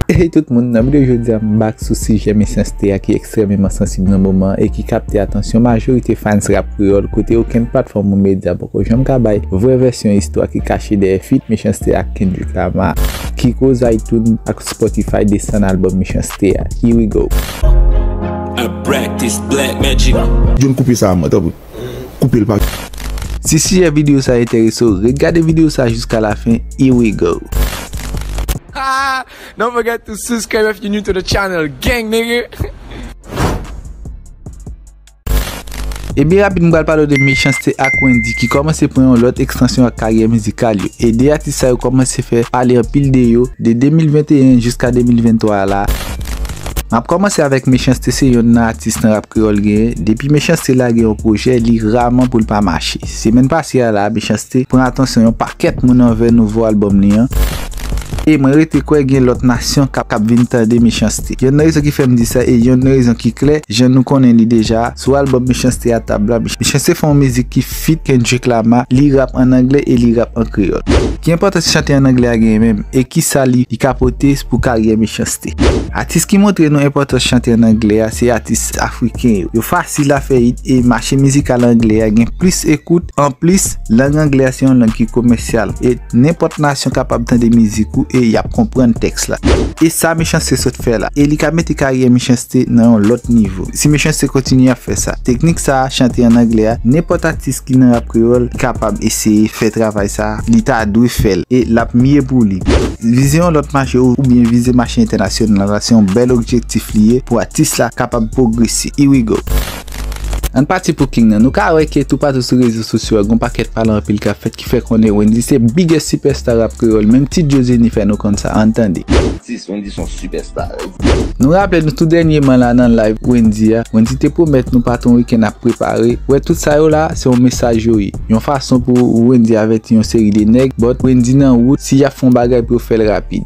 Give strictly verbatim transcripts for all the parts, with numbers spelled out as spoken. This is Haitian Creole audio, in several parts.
Hey tout moun, nan videyo jodi a m back sou sijè Mechanste a ki ekstrèmeman sansib nan moman e ki kapte atansyon majorite fans rap kreyòl, kote okenn platfòm ou medya poko janm ka bay vrè vèsyon istwa ki kache dèyè feat Mechanste ak Kendrick Lamar ki koz iTunes ak Spotify desann albòm Mechanste a. Here we go. I practice black magic. John, koupe sa a mwen, tanpri. Koupe l pa. Si sijè videyo sa a enterese w, ret gade videyo sa a jiska lafen. Here we go. Don't forget to subscribe if you're new to the channel, gang nigga. E byen rapid, m pral pale w de Mechanste ak Wendyy ki kòmanse pran yon lòt ekstansyon ak karyè mizikal yo. E de atis sa yo kòmanse fè pale anpil de yo de de mil venteyen jiska de mil venntwa la. M ap kòmanse avèk Mechanste, se yonn nan atis nan rap kreyòl genyen. Depi Mechanste lage yon pwojè, li raman pou l pa mache. Semèn pase a la, Mechanste pran atansyon yon pakèt moun anvè nouvo albòm li an. E mwen rete kwè gen lòt nasyon k ap k ap vin tande Mechanste. Yonn nan rezon ki fè m di sa, e yonn nan rezon ki klè, jan nou konnen li deja, sou albòm Mechanste a tab la, Mechanste fè yon mizik ki feat Kendrick Lamar, li rap ann anglè e li rap an kreyòl. Ki enpòtans chante ann anglè a genyen menm, e kisa li, li ka pote pou karyè Mechanste? Atis ki montre nou enpòtans chante ann anglè a, se atis afriken yo. Yo fasil a fè hit e mache mizikal anglè a gen plis ekout. Anplis, lang anglè a se yon lang ki komèsyal e nenpòt nasyon kapab tande mizik ou e y ap konprann tèks la. E sa Mechanste sot fè la. E li ka mete karyè Mechanste nan yon lòt nivo. Si Mechanste kontinye ap fè sa, teknik sa a, chante ann anglè a, nenpòt atis ki nan rap kreyòl kapab eseye fè travay sa a, li ta dwe fè l e l ap miye pou li. Vize yon lòt mache ou, oubyen vize mache entènasyonal la, se yon bèl objektif li ye pou atis la kapab pwogrese. Here we go. Ann pati pou King nan. Nou ka wè ke toupatou sou rezo sosyo a, gon pakèt pale anpil k ap fèt ki fè konnen Wendyy se biggest superstar rap kreyòl. Menm tit Jozeni fè nou konn sa. Ann tande. Atis Wendyy se yon superstar. Nou raple nou tou dènyèman la nan live Wendyy a, Wendyy te pwomèt nou Patwon Wikenn ap prepare. Wè, tout sa yo la, se yon mesaj yo ye. Yon fason pou Wendyy avèti yon seri de nèg, but Wendyy nan wout, si y ap fè yon bagay pou yo fè l rapid.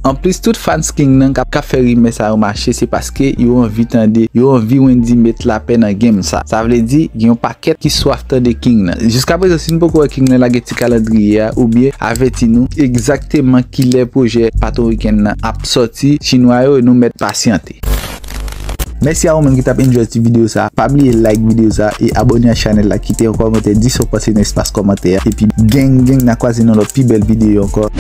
Anplis, tout fans King nan k ap, k ap fè rimè sa yo mache, se paske yo anvi tande, yo anvi Wendyy met lapè nan game sa. Sa vle di, gen yon pakèt ki swaf tande King nan. Jiskaprezan, si n poko wè King nan lage ti kalandriye a, oubyen avèti nou egzakteman kilè pwojè Patwon Wikenn nan ap sòti, chinwa yo, nou mèt pasyante. Mèsi a ou menm ki t ap enjoy ti videyo sa. Pa bliye like videyo sa e abòne a chanèl la, kite yon kòmantè, di sa w panse nan espas kòmantè a. Epi gang gang, n a kwaze nan lòt pi bèl videyo ankò.